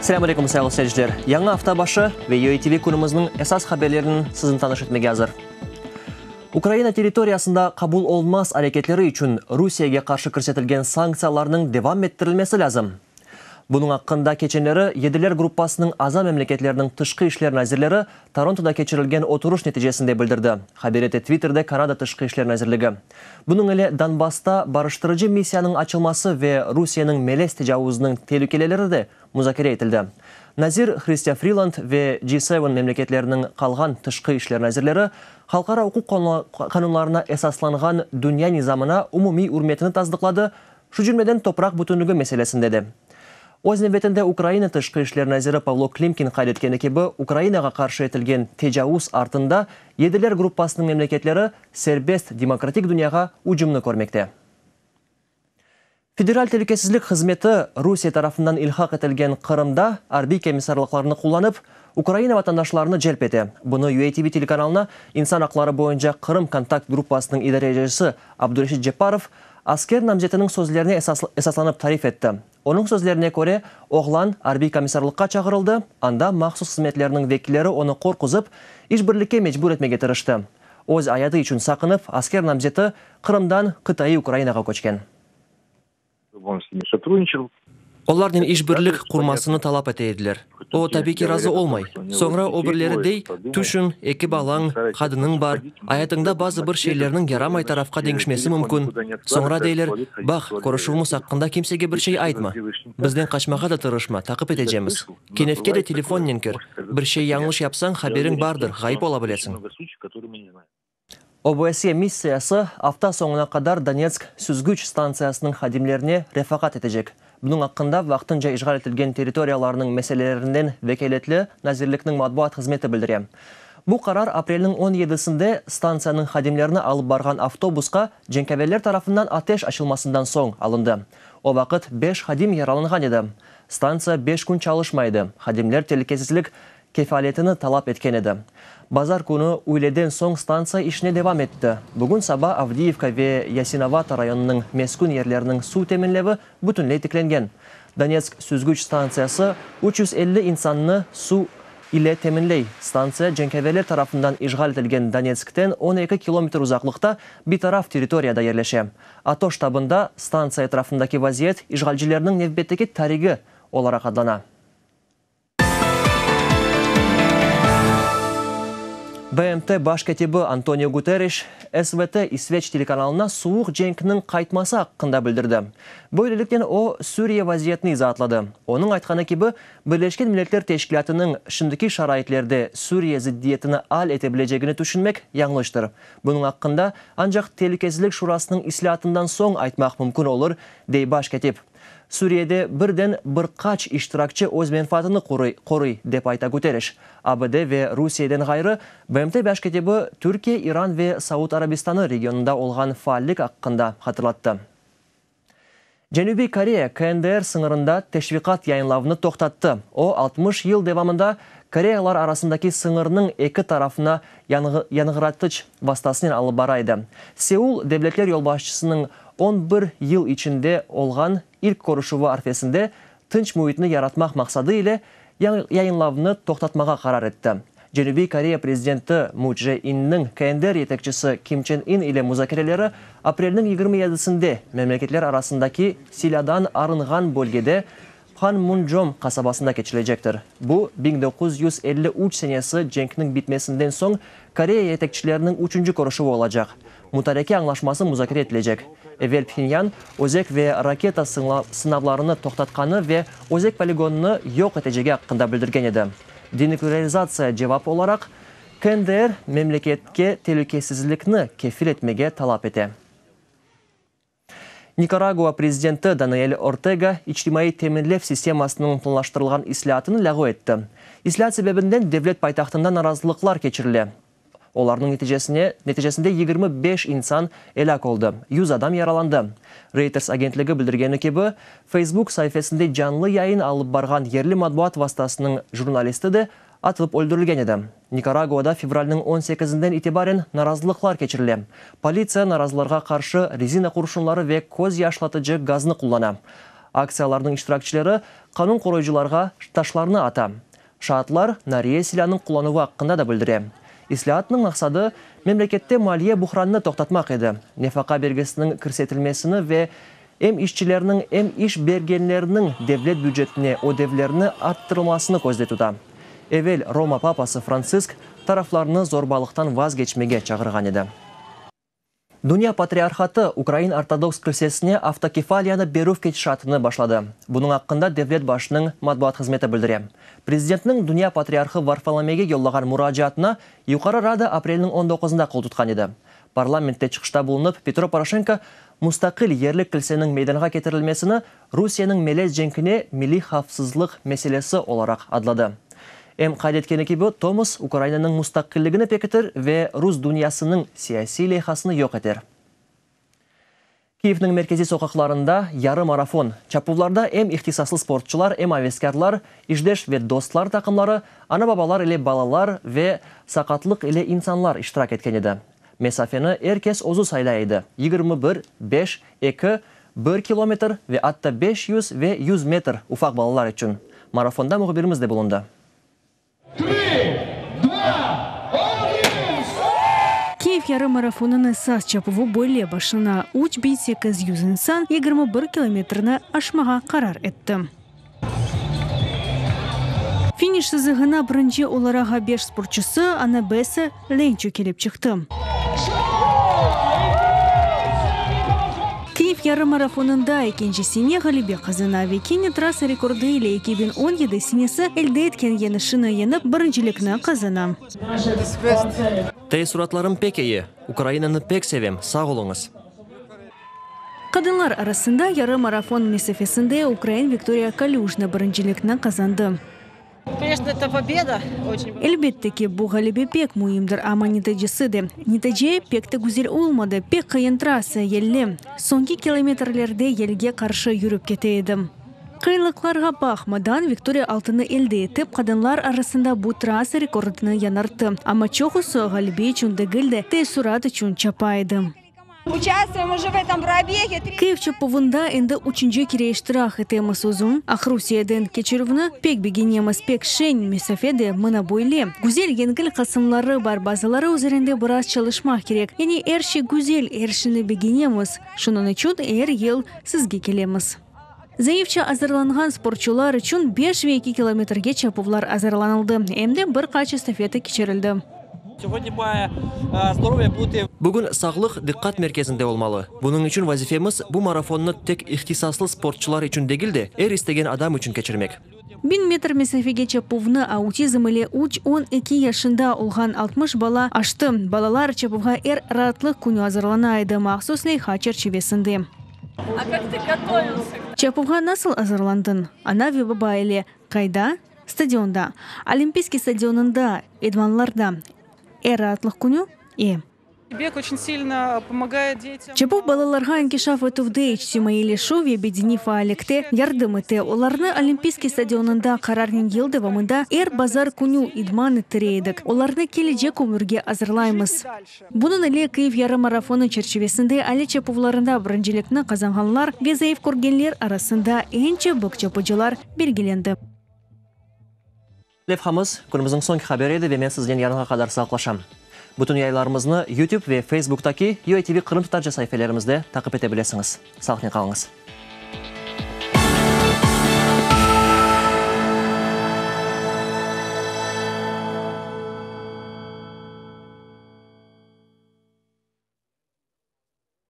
Selâm aleyküm, sayğılı seyirciler! Yañı afta başı ve UATV künümizniñ esas haberlerinen sizni tanış etmege azır. Ukraina territoriyasında qabul olmaz areketleri içün Rusiyege qarşı kirsetilgen sanktsiyalarnıñ devam ettirilmesi lâzim. Bunıñ aqqında keçenleri Yediler gruppasınıñ aza memleketleriniñ tışqı işler nazirleri Torontoda keçirilgen oturış neticesinde bildirdi, haber ete Twitterde Kanada Tışqı işler nazirligi. Bunıñ ile Donbassta barıştırıcı missiyanıñ açılması ve Rusiyeniñ melez tecavuzınıñ telükeleleri de muzakere etildi. Nazir Hristâ Friland ve G-Seven memleketleriniñ qalğan tışqı işler nazirleri halqara uquq qanunlarına esaslanğan dünya nizamına umumiy ürmetini tasdıqladı, şu cümleden topraq bütünligi meselesinde de. Öz nevbetinde Ukraina Tışqı işler naziri Pavlo Klimkin qayd etkeni kibi, Ukrainağa qarşı etilgen tecavuz artında Yediler gruppasınıñ memleketleri serbest demokratik dünyağa ücümni körmekte. Federal telükesizlik hızmeti Rusiye tarafından ilhaq etilgen Qırımda arbiy komissarlıqlarnı qullanıp, Ukraina vatandaşlarını celp ete. Bunı UATV telekanalına İnsan aqları boyunca Qırım kontakt gruppasınıñ idarecisi Abdureşit Cepparov asker namzetiniñ sözlerine esaslanıp tarif etti. Onıñ sözlerine köre, oğlan arbiy komissarlıqqa çağırıldı, anda mahsus hızmetlerniñ vekilleri onı qorquzıp, işbirlikke mecbur etmege tırıştı. Öz ayatı içün saqınıp, asker namzeti Qırımdan qıtaiy Ukrainağa köçken. Olarnen işbirlik qurmasını talap ete ediler. O, tabiy ki, razı olmay. Soñra o birileri dey, Tüşün, eki balañ, qadınıñ bar, ayatıñda bazı bir şeylerniñ yaramay tarafqa deñişmesi mümkün. Soñra deyler, Baq, körüşüvimiz aqqında kimsege bir şey aytma. Bizden qaçmağa da tırışma, taqip etecemiz. Kenefke de telefonnen kir. Bir şey yañlış yapsañ, haberiñ bardır, ğayıp ola bilesiñ. OBSYE missiyası afta soñuna qadar Donetsk süzgüç stantsiyasınıñ hadimlerine refaqat etecek. Bunıñ aqqında vaqtınca işğal etilgen territoriyalarnıñ meselelerinden vekâletli nazirlikniñ matbuat hızmeti bildire. Bu qarar aprelniñ on yedisinde stantsiyanıñ hadimlerini alıp barğan avtobusqa cenkâverler tarafından ateş açılmasından soñ alındı. O vaqıt beş hadim yaralanğan edi. Stantsiya beş kün çalışmay edi, hadimler telükesizlik kefaletini talap etken edi. Bazar künü üyleden soñ stantsiya işine devam etti. Bugün saba Avdiyivka ve Yasinovata rayonınıñ meskün yerleriniñ suv teminlevi bütünley tiklengen. Donetsk süzgüç stantsiyası 350 insannı suv ile teminley. Stantsiya cenkâverler tarafından işğal etilgen Donetskten 12 kilometr uzaqlıqta bitaraf territoriyada yerleşe. ATO ştabında stantsiya etrafındaki vaziyet işğalcilerniñ nevbetteki tarigi olaraq adlana. BMT baş kâtibi Antonio Guterres SVT isveç telekanalına suvuq cenkniñ qaytması aqqında bildirdi. Böyleliknen o, Suriye vaziyetini izaatladı. Onıñ aytqanı kibi, Birleşken Milletler Teşkilâtınıñ şimdiki şaraitlerde Suriye zıddiyetini al ete bilecegini tüşünmek yañlıştır. Bunıñ aqqında ancaq Telükesizlik Şurasınıñ islâatından soñ aytmaq mümkün olur, dey baş kâtip. Suriyede birden bir qaç iştirakçi öz menfaatını qoruy, dep ayta Guterres. ABD ve Rusiyeden ğayrı, BMT Baş kâtibi Türkiye, İran ve Saud Arabistanı regionında olğan faallik aqqında hatırlattı. Cenübiy Koreya KNDR sıñırında teşviqat yayınlavını toqtattı. O, 60 yıl devamında Koreyalar arasındaki sıñırnıñ eki tarafına yanğıratıç vastasınen alıp bara edi. Seul, devletler yolbaşçısınıñ 11 yıl içinde olğan ilk körüşüvi arfesinde tınç müitni yaratmaq maqsadı ile yayınlavnı toqtatmağa qarar etti. Cenübiy Koreya prezidenti Mu Çje Inniñ KNDR yetekçisi Kim Çen In ile muzakereleri aprelniñ 27-sinde memleketler arasındaki silâdan arınğan bölgede Panmunjom qasabasında keçirilecektir. Bu, 1953 senesi cenkniñ bitmesinden soñ Koreya yetekçileriniñ üçünci körüşüvi olacaq. Mutareke añlaşması muzakere etilecek. Evel Phenyan, özek ve raketa sınavlarını toqtatqanı ve özek poligonını yoq etecegi aqqında bildirgen edi. Denüklearizatsiya cevap olaraq, KNDR memleketke telükesizlikni kefil etmege talap ete. Nikaragua prezidenti Daniel Ortega içtimaiy teminlev sistemasınıñ planlaştırılğan islâatını lâğu etti. İslâat sebebinden devlet paytahtında narazılıqlar keçirile. Olarnıñ neticesine neticesinde 25 insan elâk oldı, 100 adam yaralandı. Reuters agentligi bildirgeni kibi, Facebook saifesinde canlı yayın alıp barğan yerli matbuat vastasınıñ jurnalisti de atılıp öldürilgen edi. Nikaraguada fevralniñ on sekizinden itibaren narazılıqlar keçirile. Politsiya narazılarğa qarşı rezina qurşunları ve köz yaşlatıcı gaznı qullana. Aktsiyalarnıñ iştirakçileri qanun qoruyıcılarğa taşlarnı ata. Şaatlar nariye silânıñ qullanuvı aqqında da bildire. İslâatnıñ maqsadı, memlekette maliye buhranını toqtatmaq edi, nefaqa bergisiniñ kirsetilmesini ve em işçilerniñ, em iş bergenlerniñ devlet bücetine ödevlerini arttırılmasını közde tuta. Evel Roma papası Frantsisk taraflarnı zorbalıqtan vazgeçmege çağırğan edi. Dünya patriarhatı Ukrain Ortodoks Kilsesine avtokefaliyanı berüv ketişatını başladı. Bunıñ aqqında devlet başınıñ matbuat hızmeti bildire. Prezidentniñ Dünya patriarhı Varfolomeyge yollağan muracaatına Yuqarı Rada aprelniñ on doquzında qoltutqan edi. Parlamentte çıqışta bulunıp, Petro Poroşenko mustaqil yerli kilseniñ meydanğa ketirilmesini Rusiyeniñ melez cenkine milliy havfsızlıq meselesi olaraq adladı. Em qayd etkeni kibi, Tomos Ukrainanıñ mustaqilligini pekitir ve rus dünyasınıñ siyasiy leyhasını yoq eter. Kiyevniñ merkeziy soqaqlarında yarı marafon. Çapuvlarda em ihtisaslı sportçular, em aveskârlar, işdeş ve dostlar taqımları, ana-babalar ile balalar ve saqatlıq ile insanlar iştirak etken edi. Mesafeni er kes özü saylay edi, 21, beş, eki, bir kilometr ve atta 500 ve 100 metr ufaq balalar içün. Marafonda mühbirimiz de bulundı. Kiyev yarım marafonınıñ esas çapuvı böyle başlana, 3800 insan 21 kilometrni aşmağa qarar etti. Finiş sızığına birinci olaraq ABş sportçusı Anabesa Lenço kelip çıqtı. Kiyev yarım marafonında ekinci sene ğalebe qazana ve kene trassa rekordı ile 2017 senesi elde etken yeñişini yeñip birincilikni qazana. Teessuratlarım pek eyi. Ukrainanı pek sevem, sağ oluñız! Qadınlar arasında yarım marafon mesafesinde ukrain Viktoriya Kalüjna birincilikni qazandı. Elbette ki, bu ğalebe pek müimdir, amma neticesi de. Netice pek te güzel olmadı, pek qıyın trassa, yelli. Soñki kilometrlerde yelge qarşı yürip kete edim. Qıyınlıqlarğa baqmadan, Viktoriya altını elde etip, qadınlar arasında bu trassa rekordını yañarttı. Amma çoqusı ğalebe içün degil de, teessurat içün çapa edi. Kyiv çapuvında endi üçünci kere iştirak etemiz. Uzun Aqrusiyeden keçirüvni pek begenemiz, pek şeñ, mesafe de mına böyle. Güzel yengil qısımları bar, bazıları üzerinde biraz çalışmaq kerek. Yani er şey güzel, er şeyni begenemiz, şunıñ içün er yıl sizge kelemiz. Zayıfça azırlanğan sportçular içün beş ve eki kilometrge çapuvlar azırlanıldı, em de bir qaç estafeta keçirildi. Bugün sağlıq diqqat merkezinde olmalı. Bunıñ içün vazifemiz, bu marafonnı tek ihtisaslı sportçular içün degil de, er istegen adam içün keçirmek. Biñ metr mesafege çapuvnı autizm ile üç, 12 yaşında olğan 60 bala aştı. Balalar çapuvğa er raatlıq künü azırlana edi, mahsus leyha çerçivesinde. Çapuvğa nasıl azırlandıñ? Ana ve baba ile. Qayda? Stadionda. Olimpiyskiy stadionında, idmanlarda. Er raatlıq künü? E. Çapuv balalarğa inkişaf etüvde, içtimaiyleşüv ve bedeniy faallikte yardım ete. Olarnı Olimpiyskiy stadionında qararnen yıl devamında er bazar künü idman ettire edik. Olarnı kelecek ömürge azırlaymız. Bunıñ ile Kyiv yarım marafonı çerçivesinde ale çapuvlarında birincilikni qazanğanlar ve zayıf körgenler arasında eñ çabik çapıcılar belgilendi. Levhamız, künümizniñ soñki haberi edi ve men siznen yarınğa qadar sağlıqlaşam. Bütün yayınlarımıznı YouTube ve Facebooktaki UATV qırımtatarca saifelerimizde taqip ete bilesiñiz. Sağlıqnen qalıñız.